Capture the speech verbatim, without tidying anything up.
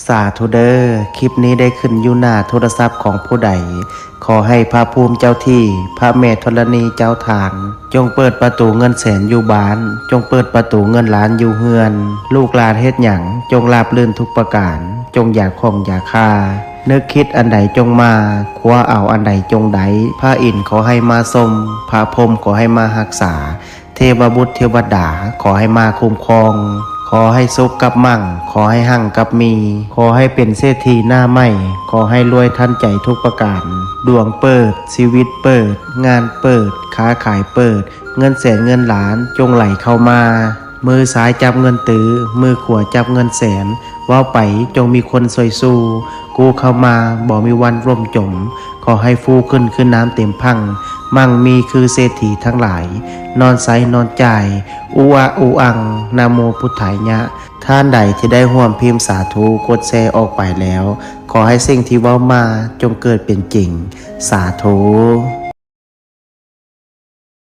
สาธุเด้อ คลิปนี้ได้ขึ้นอยู่หน้าโทรศัพท์ของผู้ใด ขอให้พระภูมิเจ้าที่ พระแม่ธรณีเจ้าทาน จงเปิดประตูเงินแสนอยู่บ้าน จงเปิดประตูเงินล้านอยู่เฮือน ลูกหลานเฮ็ดหยัง จงราบรื่นทุกประการ จงอย่าข้องอย่าคา นึกคิดอันใดจงมา คว้าเอาอันใดจงได้ พระอินทร์ขอให้มาชม พระพรหมขอให้มารักษา เทวบุตรเทวดาขอให้มาคุ้มครอง ขอให้สุขกับมั่ง ขอให้หั่งกับมี ขอให้เป็นเศรษฐีหน้าใหม่ ขอให้รวยทันใจทุกประการ ดวงเปิด ชีวิตเปิด งานเปิด ค้าขายเปิด เงินแสนเงินล้านจงไหลเข้ามา มือซ้ายจับเงินตื้อ มือขวาจับเงินแสน เว้าไปจงมีคนซอยสู้ กู้เข้ามาบ่มีวันล่มจม ขอให้ฟูขึ้นคือน้ำเต็มพัง มั่งมีคือเศรษฐีทั้งหลาย นอนใช้นอนจ่าย อุอะอุอัง นะโมพุทธายะ ท่านใดที่ได้ร่วมพิมพ์สาธุ กดแชร์ออกไปแล้ว ขอให้สิ่งที่เว้ามาจงเกิดเป็นจริง สาธุ